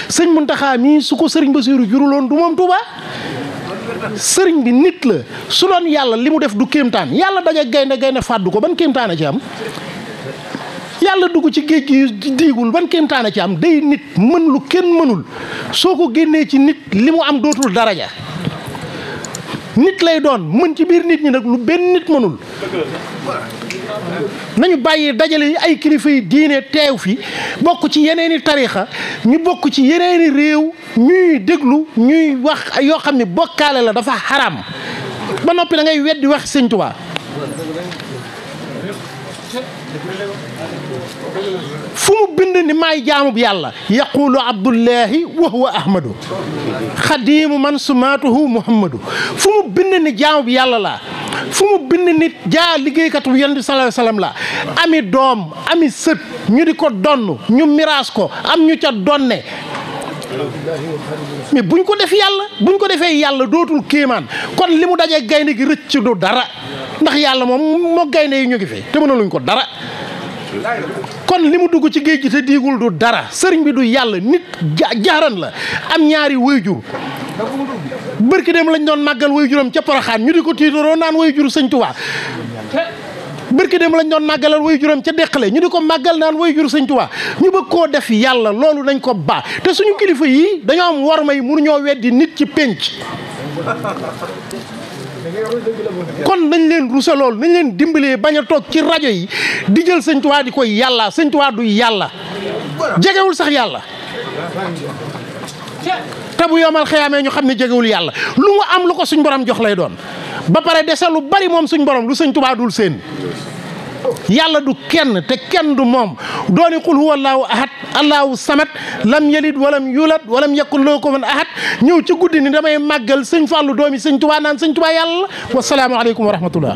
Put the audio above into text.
sëñ Muntaxa mii su ko sëriñ Basiiru juruloon du moom Touba. sëriñ bi nit la su doon yàlla li mu def du kéemtaan yàlla daje gaynde fàddu ko ban kéemtaan a ci am. yàlla dugg ci géej gi diigul ban kéemtaan a ci am day nit mën lu kenn mënul soo ko génnee ci nit li mu am dootul daraja nit lay doon mën ci biir nit ñi nag lu benn nit mënul. nañu bàyyi dajale ay kilifa yi diine teew fi bokk ci yeneeni tariixa ñu bokk ci yeneeni réew ñuy déglu ñuy wax yoo xam ne bokkaale la dafa xaraam ba noppi da ngay weddi wax Sëñ Tuubaa. fu mu bind ni maay jaamub yàlla yaqulu abdullahi wa huwa ahmadu xadimu man sumaatuhu muhammadu fu mu bind ni jaamub yàlla la fu mu bind nit liggéeykatu yonent bi sallallahu alayhi wasallam la ami doom ami sët ñu di ko donn ñu miraas ko am ñu ca donne mais buñ ko def yàlla buñ ko defee yàlla dootul kéemaan kon li mu dajee gaynde gi rëcc du dara ndax yàlla moom moo gaynde yi ñu ngi fi te mënaluñ ko dara kon li mu dugg ci géej gi te diigul du dara sëriñ bi du yàlla nit jaaran la am ñaari wayjur bërki dem lañ doon màggal wayjuram ca Poroxaan ñu di ko tiitaroo naan wayjur Sëñ Tuubaa bërki dem lañ doon màggalal wayjuram ca Deqale ñu di ko màggal naan wayjur Sëñ Tuubaa ñu bëgg koo def yàlla loolu nañ ko baax te suñu kilifa yi dañoo am worma yi mënuñoo weddi nit ci pénc kon nañ leen rusa lool nañ leen dimbalee bañ a toog ci rajo yi di jël Sëñ Tuubaa di koy yàlla Sëñ Tuubaa du yàlla jegewul sax yàlla te bu yomal xëyaamee ñu xam ne jegewul yàlla lu mu am lu ko suñ borom jox lay doon ba pare dese lu bari moom suñ borom lu Sëñ Tuubaa dul seen yàlla du kenn te kenn du moom dooni qul huwa allahu ahad allahu samad lam yalid walam yulad walam yakun lahu kufuwan ahad ñëw ci guddi ni damay màggal Sëñ Fallu doomi Sëñ Tuubaa naan Sëñ Tuubaa yàlla la wasalaamu aleykum wa rahmatullah